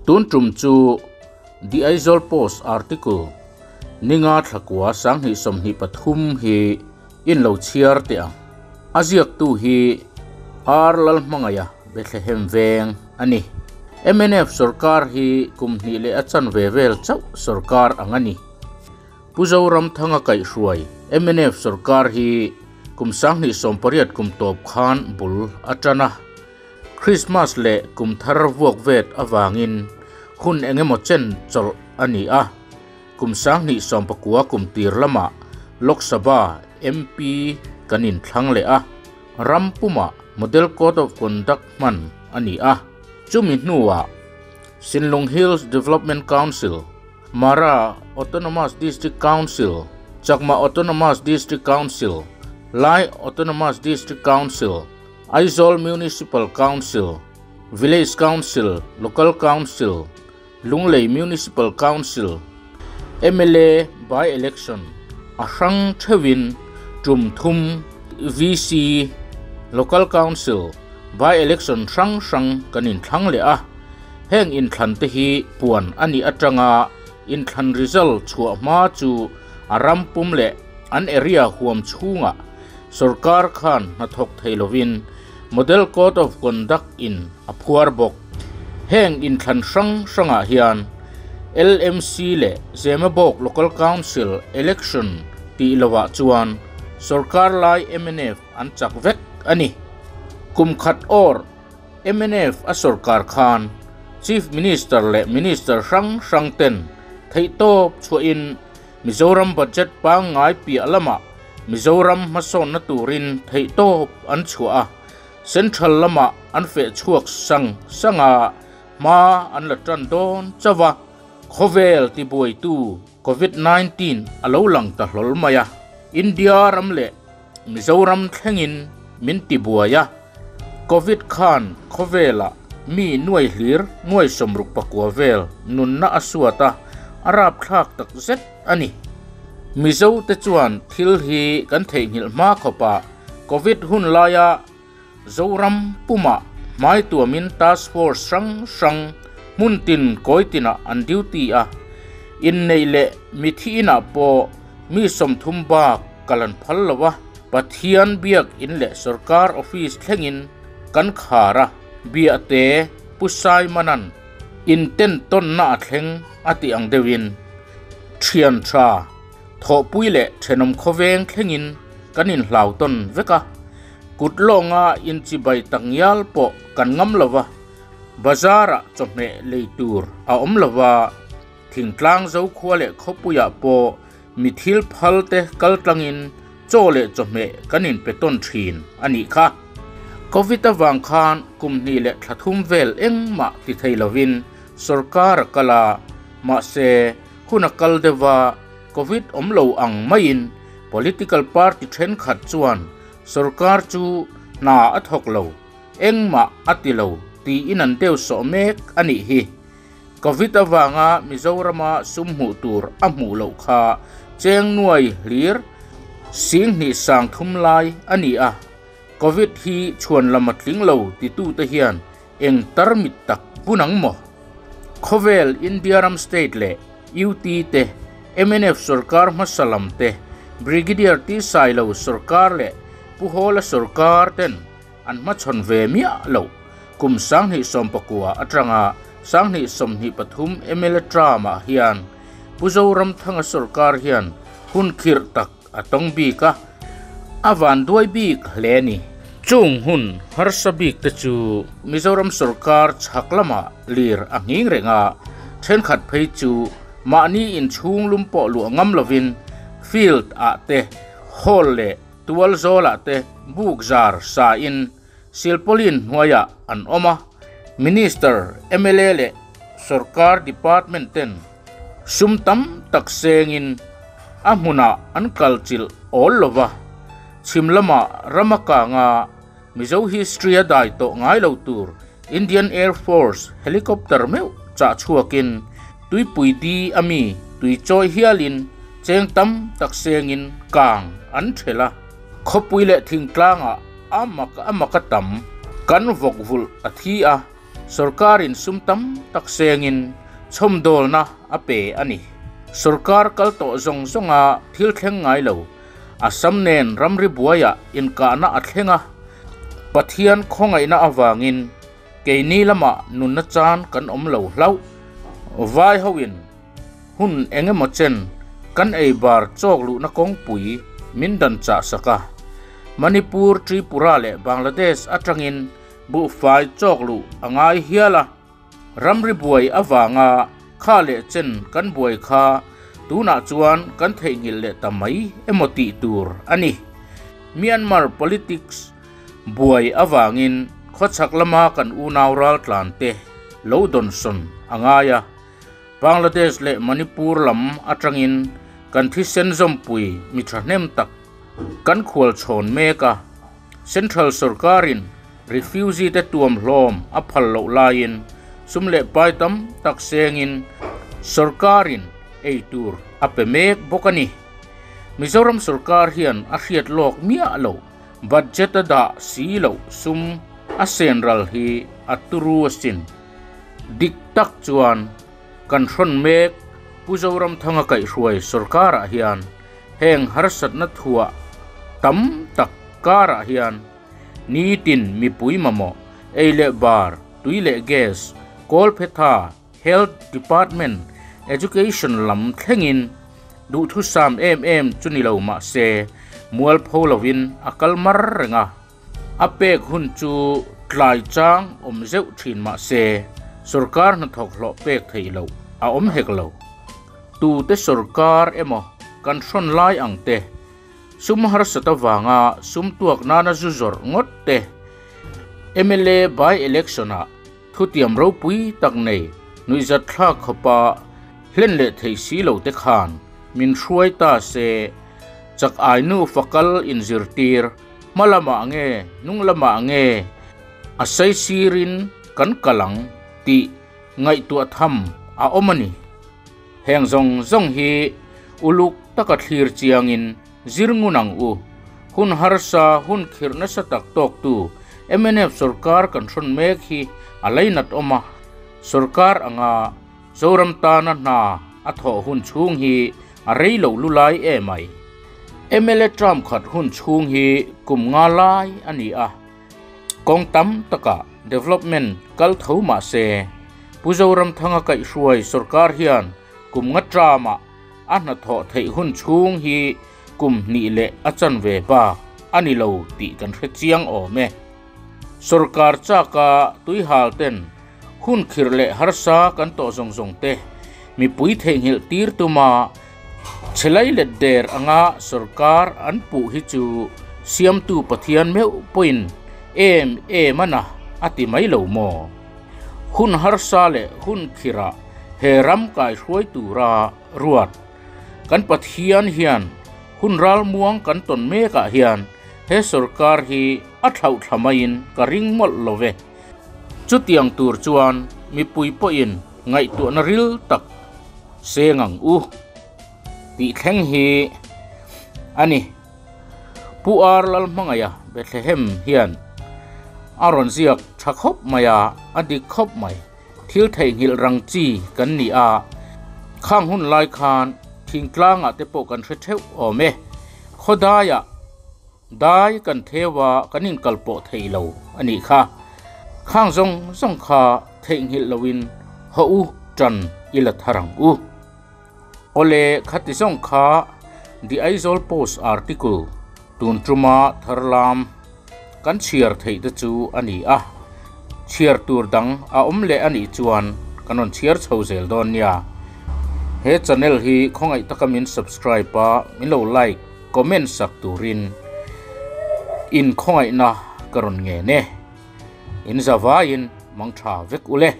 Tun tum chu The Aizawl Post article ninga thlakua 2023 hi in lo chhiar teh ang. A ziaktu hi R Lalhmangaia Bethlehem Veng a ni. Mnf sorkar hi kum hnih leh a chanve vel chauh sorkar ang a ni. Pu Zoramthanga kaihhruai mnf sorkar hi kum 2018 kum tawp khan bul a tan a. Christmas leh kum thar vuak vet awangin hun engemaw chen chawlh a ni a. Kum 2019 kum tir lama Lok Sabha MP kan inthlang leh a. Rampuma Model Code of Conduct hman a ni a. Chumi hnuah Sinlung Hills Development Council, Mara Autonomous District Council, Chakma Autonomous District Council, Lai Autonomous District Council, Aizawl Municipal Council, Village Council, Local Council, Lunglei Municipal Council, MLA by-election a hrang theuhin tum thum VC Local Council by-election hrang hrang kan inthlang leh a. Heng inthlan te hi puan ani atanga inthlan result chhuah hma chu a rampum leh an area huam chhunga sarkar khan hnathawk theilovin Model Code of Conduct in a phuar bawk. Heng inthlan hrang hrangah hian LMC leh Zemabawk Local Council election tih lovah chuan sarkar lai MNF an chak vek ani. Kum khat or MNF a sarkar khan Chief Minister leh Minister hrang hrang ten theihtawp chhuahin Mizoram budget pangngai piah lama Mizoram hmasawn na turin theihtawp an chhuah a. Central lama an feh chhuak sang sanga hma an la tan dawn chawa khawvel ti buaitu COVID-19 a lo lang ta hlol mai a. India ram leh Mizoram thlengin min ti buai a. Covid khan khawvela mi nuai hlir nuai sawmruk pakua vel nunna a suat a, a rap thlak tak zet ani. Mizo te chuan thil hi kan theihnghilh hma khawpa Covid hun laia Zoram puma hmai tuamin task force hrang hrang hmun tin kawitina an duty a. Innei leh mi thi inah pawh mi sawmthum bak kalan phal lowa Pathian biak in leh sarkar office thlengin kan khara bia te pusai manan in ten ton na a thleng ati ang deuhin thian tha thawhpui leh thenom khawveng thlengin kan in hlau ton veka kutlonga in chibai tangyal pawh kan ngam lowa bazara chawhmeh lei tur a awm lowa thingtlang zo khua leh khawpuiah pawh mi thil phal te kal tlangin chaw leh chawhmeh kan in pe tawn thin ani kha. Covid awang khan kum hnih leh thla thum vel engmah ti thei lovin sarkar a kala mahse hun a kal deuha Covid awm lo ang maiin political party thenkhat chuan sarkar chu hna a thawk lo engmah a ti lo tiin an deuh sawh mek ani hi. Covid awanga Mizorama sum hmuh tur a hmuh loh kha cheng nuai hlir sing hnih sang thum lai ani a. Covid hi chuan lama tling lo ti tu te hian eng tarmit tak bunang maw. Khawvel India ram state leh UT te MNF sarkar hmasalam te Brigadier T Sailo sarkar leh Pu Hawla sarkar ten an hmachhawn ve miah lo. Kum 2019 atanga 2023 MLA tramah hian Pu Zoramthanga sarkar hian hun khirh tak a tawng bik a, a van duai bik hle ni. Chung hun harsa bik te chu Mizoram sarkar chhak lama lir a nghing renga thenkhat phei chu mahni in chhung lum pawh luah ngam lovin field ah te hall leh tual zawlah te buk zar sa in silpaulin hnuaiah an awm a. Minister MLA leh sarkar department ten sum tam tak sengin a hmunah an kalchilh awl lova chhim lama ramaka nga Mizo history a dai tawh ngai lo tur Indian Air Force helicopter meuh chah chhuakin tuipui di ami tui chawi hialin cheng tam tak sengin kang an thela. Khawpui leh thingtlanga amak amaka tam kan vawk vul a thi a. Sorkarin sum tam tak sengin chhawmdawlna a pe a ni. Sorkar kal tawh zawng zawnga thil thleng ngai lo, Assam nen ramri buaiah inkahna a thleng a, Pathian khawngaihna avangin keini lamah nunna chan kan awm lo hlauh. Vai hoin hun eng emaw chen kan ei bar chawk luhna kawngpui min dan chah sak a, Manipur, Tripura leh Bangladesh atangin buhfai chawk luh a ngai hial a. Ramri buai avanga kha leh chen kan buai kha tunah chuan kan theihnghilh leh ta mai emaw tih tur a ni. Myanmar politics buai avangin khawchhak lama kan unau raltlan te lo dawnsawn a ngai a. Bangladesh leh Manipur lam atangin kan thisen zawmpui mi thahnem tak kan khualchhawn mek a. Central sorkarin refugee te tuam hlawm a phal loh laiin sum leh pai tam tak sengin sorkarin ei tur a pe mek bawk a ni. Mizoram sorkar hian a hriat lawk miah loh budget a dah si loh sum a sen ral hi a turu asin. Dik tak chuan kan hrawn mek Pu Zoramthanga kaihhruai sorkarah hian Heng harsatna thuah tam tak karah hian nitin mipui mamawh, ei leh bar, tui leh gas, kawlphetha, health department, education lam thlengin duhthusam em em chu ni lo mah se mualpho lovin a kal mar reng a. A pek hun chu tlai chang awm zeuh thin mah se sorkar hnathawk hlawh pek theih loh a awm hek lo. Tute sorkar emaw kan hrawn lai ang te, sum harsat avanga sum tuak nana zu zawrh ngawt te, mla by election ah thutiam ropui tak nei nuihzat thlak khawpa hlen leh thei si lo te khan min hruai ta se chak ai nufa kal inzirtir hma lamah nge hnung lamah nge a saisirin kan kal ang tih ngaihtuah tham a awm a ni. Heng zawng zawng hi uluk taka thlir chiangin zir ngun ang u. Hun harsa, hun khirh nasa tak tawktu mnf sorkar kan hrawn mek hi a lainat awm a. Sorkar anga Zoram tana hna a thawh hun chhung hi a rei lo lu lai em ai. Mla term khat hun chhung hi kum nga lai a ni a. Kawng tam takah development kal tho mah se, Pu Zoramthanga kaihhruai sorkar hian kum nga term-ah a hnathawh theih hun chhung hi kum hnih leh a chanve bak a ni lo tih kan hre chiang awm e. Sorkar chaka tuihal ten hun khirh leh harsa kan tawh zawng zawng te mipui theihnghilh tir tuma Chhelai let der anga sorkar an puh hi chu siamtu Pathian meuh pawhin em em a na a ti mai lo maw? Hun harsa leh hun khirah he ram kaihruai tura ruat kan Pathian hian hun ralmuang kan tawn mekah hian he sorkar hi a thlauh thla maiin ka ring mawlh lo ve. Chutiang tur chuan mipui pawhin ngaihtuahna ril tak seng ang u tih thleng hi a ni. Pu Ar Lalhmangaia Bethlehem hian a rawn ziak tha khawp mai a, a dik khawp mai. Thil theihnghilh rang chi kan ni a, khang hun lai khan thingtlangah te pawh kan hre theuh awm e. Khawdaiah Dai kan theu a kan inkal pawh thei lo a nih kha. Khang zawng zawng kha theihnghilh loin haw u tan i la thar ang u. Awle khati zawng kha The Aizawl Post article tun tuma thar lam kan chhiar theih te chu a ni a. Chhiar tur dang a awm leh a nih chuan kan rawn chhiar chho zel dawn nia. He channel hi khawngaih taka min subscribe a min lo like. Comment sak turin in khawngaihna ka rawn ngen e. In zavaiin mangtha vek ule.